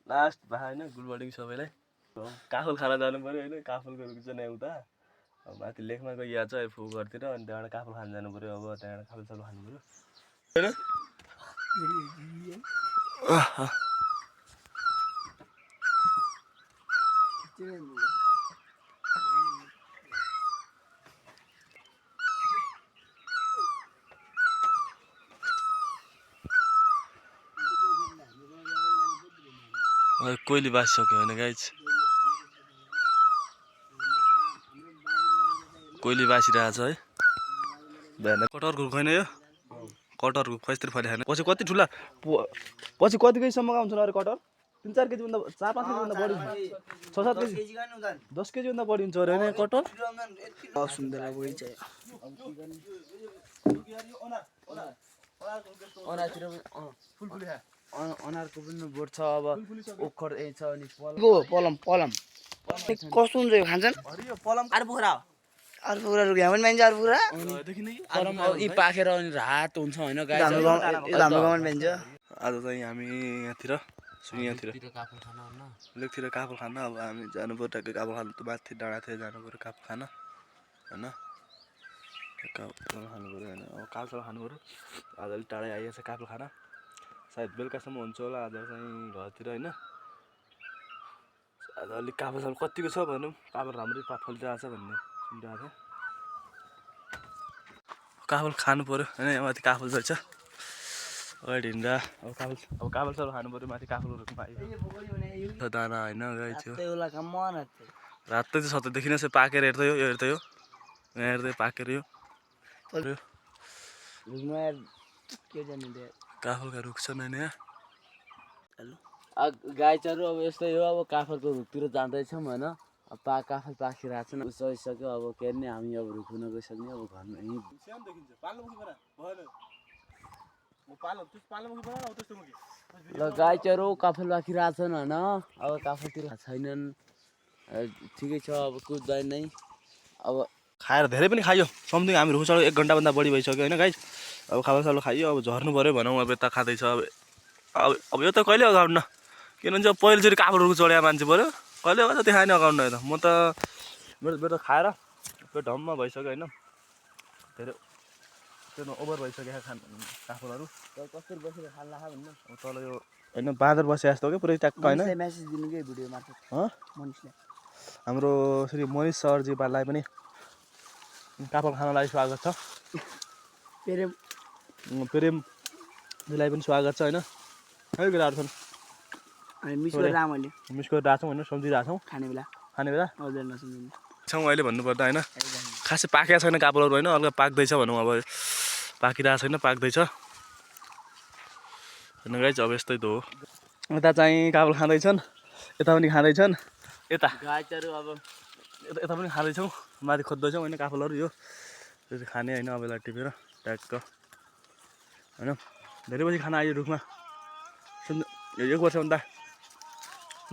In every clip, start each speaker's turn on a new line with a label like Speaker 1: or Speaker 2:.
Speaker 1: Last भए होइन good morning सबैलाई काफल खाना जानु पऱ्यो होइन काफलको रुख चाहिँ उता माथि लेखमा गई यहाँ चाहिँ फुकहरूतिर अनि त्यहाँबाट काफल खान जानु पऱ्यो अब त्यहाँबाट काफल साफल खानु पऱ्यो कोइली बासिसक्यो होइन गाइज कोइली बासिरहेछ है बिहान कटहरको रुख होइन यो कटहरको खैस्तिर फले खाने पछि कति ठुला पछि कति केजीसम्म आउँछ अरे कटहर 3-4 केजी भन्दा 4-5 केजी भन्दा बढी 6-7 केजी 10 केजी भन्दा बढी हुन्छ अरे होइन कटहर
Speaker 2: सुन्दर अनारको पनि बोट छ अब ओखर छ अनि पलम पलम कस्तो हुन्छ यो खान्छन् अर्फुरा रुख यहाँ पनि पाइन्छ अर्फुरा पलम यी पाकेर अनि रातो हुन्छ होइन हाम्रो गाउँमा पाइन्छ
Speaker 1: आज चाहिँ हामी यहाँतिर लेकतिर काफल खान अब हामी जानु पर्यो ट्याक्कै काफल खानु त माथि डाँडातिर जानु पर्यो काफल खान होइन काफल खानु पर्यो होइन अब काफल खानु पर्यो आज अलिक टाढै आइएको छ काफल खाना सायद बेलुकासम्म हुन्छ होला आज चाहिँ घरतिर होइन आज अलिक काफल साफल कतिको छ भनौँ काफल राम्रै फलिरहेको छ भन्ने सुनिरहेको थियो काफल खानु पर्यो होइन यहाँ माथि काफल रहेछ अगाडि हिँड्दा अब काफल साफल खानु पर्यो माथि काफलको रुखमा आयो दाना होइन गाई थियो रातै चाहिँ सत्य देखिन यसो पाकेर हेर्दै हो यो हेर्दै हो यहाँ हेर्दै पाकेर यो काफलका रुख छ नयाँ
Speaker 2: गाई चरु अब यस्तै हो अब काफलको रुखतिर जाँदैछौँ होइन अब काफल पाकिरहेको छ उसिसक्यो अब के अरे हामी अब रुख हुन गइसक्ने अब घरमा ल गाई चरु काफल पाकिरहेछन् होइन अब काफलतिर छैनन् ठिकै छ अब कुद्दैन नै अब
Speaker 1: खाएर धेरै पनि खायो समथिङ हामी रुख चढेको 1 घन्टाभन्दा बढी भइसक्यो होइन गाइस अब खाबासालो खायो अब झर्नु पऱ्यो भनौँ अब यता खाँदैछ अब यो त कहिले अगाउन्न किनभने चाहिँ पहिलोचोटि काफल रुख चढेको मान्छे पऱ्यो कहिले हो जति खाने अगाउनु त म त मेरो खाएर पेट ढम्म भइसक्यो होइन धेरै त्यो ओभर भइसक्यो काफलहरू
Speaker 2: कसरी बसेर खाल्ला खा भन्नु
Speaker 1: अब तल यो होइन बाँदर बसे जस्तो क्या पुरै ट्याक्क होइन
Speaker 2: मेसेज दिनु के भिडियो मार्फत मनिषले
Speaker 1: हाम्रो श्री मनिष सरजीलाई पनि काफल खानलाई स्वागत छ प्रेमजीलाई पनि स्वागत छ होइन है केटाहरू छन्
Speaker 2: मिस गरिरहेको
Speaker 1: छौँ होइन सम्झिरहेको छौँ खाने बेला छौँ अहिले भन्नुपर्दा होइन खासै पाकेको छैन काफलहरू होइन हल्का पाक्दैछ भनौँ अब पाकिरहेको छैन पाक्दैछ होइन गाइज अब यस्तै त हो यता चाहिँ काफल खाँदैछन् यता पनि खाँदैछन् यता यता पनि खाँदैछौँ माथि खोज्दैछौँ होइन काफलहरू यो खाने होइन अब यसलाई टिपेर ट्याक्क होइन धेरै पछि खाना आयो रुखमा 1 वर्षभन्दा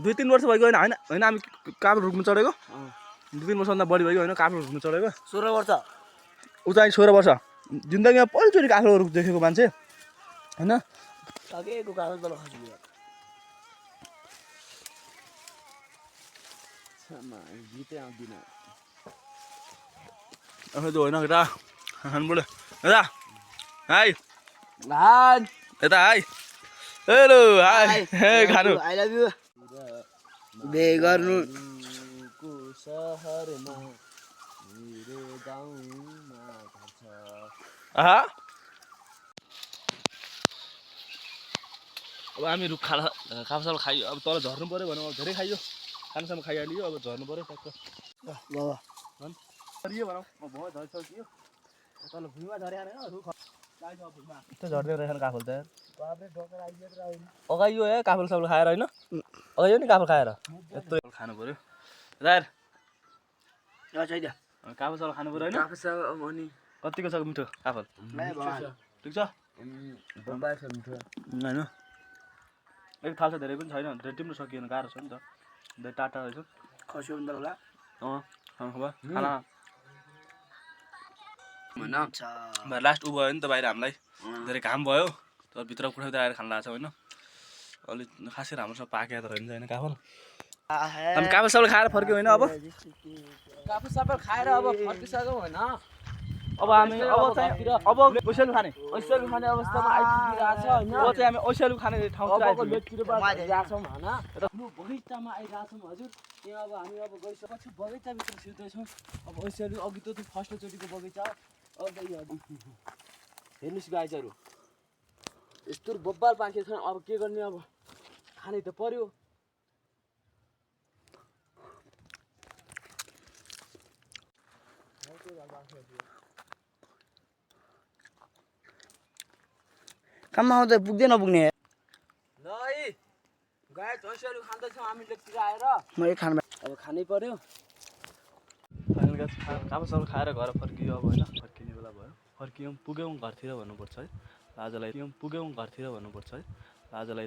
Speaker 1: 2-3 वर्ष भइगयो होइन हामी काफल रुखमा चढेको 2-3 वर्षभन्दा बढी भइगयो होइन काफल रुखमा चढेको
Speaker 2: 16 वर्ष
Speaker 1: ऊ चाहिँ 16 वर्ष जिन्दगीमा पहिलोचोटि काफल रुख देखेको मान्छे होइन होइन केटा खानु पऱ्यो यता हाई यता हाई हेलो हाई खानु
Speaker 2: आई लभ यु बे गर्नु सहरमा मेरो गाउँमा घर छ
Speaker 1: आहा अब हामी रुख काफल खाइयो अब तल झर्नु पऱ्यो भनौँ अब धेरै खाइयो खानासम्म खाइहालियो अब झर्नु पऱ्यो ट्याक्क झरियो भनौँ भयो झरिसकियो तल भुइँमा झरिहाल्ने होइन रुख यस्तो झर्दै रहेछ काफल त अगाइयो है काफल साफल खाएर होइन अगाइयो नि काफल खाएर यस्तो खानु पऱ्यो दार काफल साफल खानु पऱ्यो होइन कतिको छ मिठो काफल ठिक छ होइन एक थाल छ धेरै पनि छैन धेरै टिप्नु सकिएन गाह्रो छ नि त धेरै टाढा रहेछ
Speaker 2: खस्यो भने त होला
Speaker 1: खाना लास्ट उ भयो नि त बाहिर हामीलाई धेरै घाम भयो तर भित्र कुठाउँदै आएर खान लाग्छ होइन अलिक खासै राम्रोसँग पाकेको त रहन्छ होइन काफल
Speaker 2: आहे।
Speaker 1: हामी काफल सबल खाएर फर्क्यौँ होइन अब
Speaker 3: काफल सबै खाएर अब फर्किसक्यौँ होइन
Speaker 1: अब हामी अब चाहिँ अब ओसेलु खाने
Speaker 3: ओसेलु खाने अवस्थामा आइपुगिरहेको छ होइन
Speaker 1: अब चाहिँ हामी ओसेलु खाने ठाउँतिर
Speaker 3: अबको
Speaker 1: आइपुग्यौँ
Speaker 3: लेकतिरबाट गइरहेछौँ होइन ठुलो बगैँचामा आइरहेछौँ हजुर त्यहाँ अब हामी अब गइसकेपछि बगैँचाभित्र छिर्दैछौँ अब ओसेलु अघि त फर्स्टचोटिको बगैँचा हो अब हेर्नुहोस् गाइजहरू यस्तो बब्बाल पाकेको छ अब के गर्ने अब खानै त पर्यो
Speaker 2: काममा आउँदा पुग्दै नपुग्ने
Speaker 3: ल है गाई ओसेलु खाँदैछौँ हामी लेकतिर आएर
Speaker 2: म एक खानु
Speaker 3: अब खानै पर्यो
Speaker 1: फाइनल गाइस काफल सबल खाएर घर फर्कियो अब होइन फर्किने बेला भयो फर्कियौँ पुग्यौँ घरतिर भन्नुपर्छ है आजलाई पुग्यौँ घरतिर भन्नुपर्छ है आजलाई